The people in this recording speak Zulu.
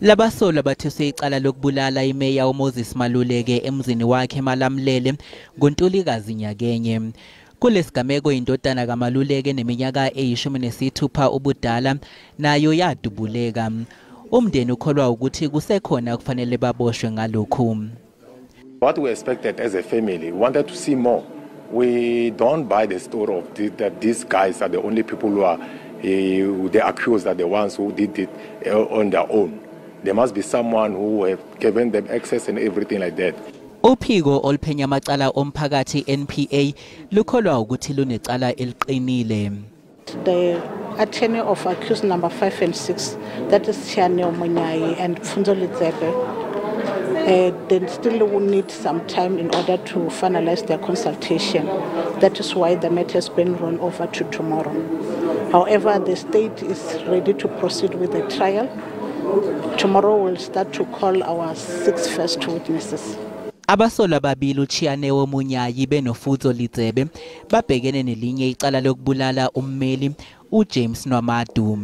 Labasolwa batheswe icala lokubulala imeya uMoses Maluleke emzini wakhe eMalamulele ngoNtulikazi nyakenye. Kulesigameko indodana kaMaluleke neminyaka eyi-16 ubudala nayo yadubuleka. Umndeni ukholwa ukuthi kusekhona kufanele baboshwe ngalokhu. What we expected as a family, we wanted to see more. We don't buy the story of that these guys are the only people who are the accused are the ones who did it on their own. There must be someone who have given them access and everything like that. Uphiko oluphenya amacala omphakathi NPA lukholwa ukuthi lunecala eliqinile. The attorney of accused number 5 and 6, that is Tshianeo Munyai and Pfunzo Letsebe, they still will need some time in order to finalize their consultation. That is why the matter has been rolled over to tomorrow. However, the state is ready to proceed with the trial. Tomorrow we'll start to call our 6 first witnesses. Abasolwa ababili uTshianeo Munyai benoPfunzo Letsebe babhekene nelinye icala lokubulala ummeli uJames Nwamadu.